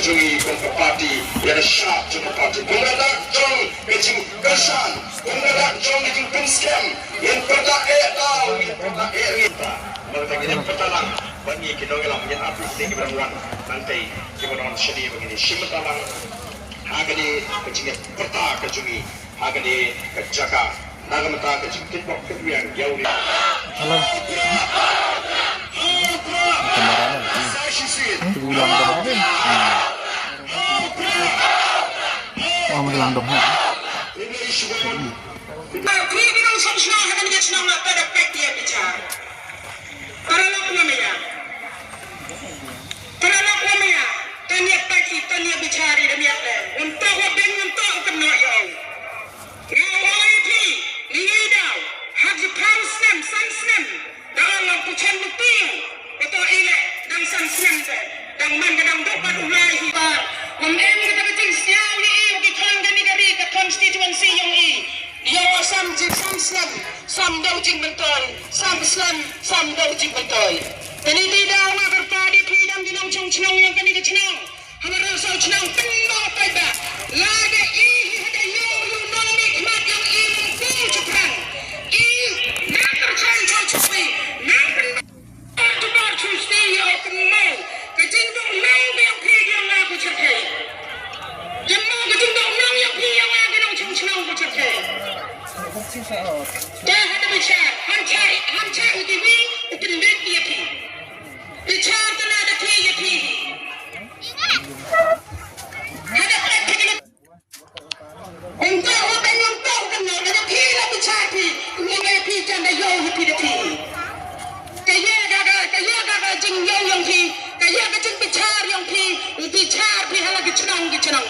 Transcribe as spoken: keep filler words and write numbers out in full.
Jong ngi kum ka party, ïa ka shap jong ka party. Kumba la dak jong ka jingkyrshan, kumba la dak jong ka jingpynskhem, ngin pyrta eh tau, ngin pyrta eh ngin ta. Bad ngin pyrta lang, bad ngi ki nongïalam, ngin ap ïa kine kiba dang wan, nangtei kiba don shane ba ngin ïashim bynta lang. Ha kane ka jingpyrta ka jong ngi. Ha kane ka jaka, na ka bynta ka jingkitbok kitrwiang ïa u ri. Hello. Kamera na. Ulang kamera. Oh, ulang dong ha. Phi ki nongshong shnong ha kane ka shnong, la peit ïa bichar. Paralok wa maya. Paralok wa maya. Tang ïa peit, tang ïa bichar ïa da miat le. Wan toh wa beng, wan toh u kynnoh ïa u. Nga ong ïa phi, ngi ngi daw, ha ki phew snem, san snem, da ong ong pynshong lynti, kato i leh, dang san snem te, dang man ka dang dok bad u lai hi ba, ngam em kata ka jingsngew ïa i, ki khon kane ka ri, ka constituency yong i, ïa u sam jing san snem, sam da u jingmyntoi, san snem, sam da u jingmyntoi. Kane te daw nga kyrpad ïa phi dang ki nongshong shnong yong kane ka shnong. Haba rang saw chnong pynbor paidbah. Lada i hi hada ïoh ïoh nong mih khmat ïoh i mung kung chaphrang. I nang tyrchang choi choi nang pynbor chaphrang choi choi ïoh kynmaw. Ka jingduk nong biang phi ïoh nga ku chaphrang. Kynmaw ka jingduk nong ïoh phi ïoh nga ka nong chung chnong ku chaphrang. Te hada bichar, han chai, han chai u kiwi, u kyndit ïa phi. Bichar te lada phi ïa phi. Hada phi. Ungta u dang ungta u kynnoh, lada phi la bichar phi, ungta phi jan da ïoh hi phi da phi. Ka ïa ka ka, ka ïa ka ka jingïoh yong phi, ka ïa ka jingbichar yong phi, u bichar phi hala ki chnong ki chnong.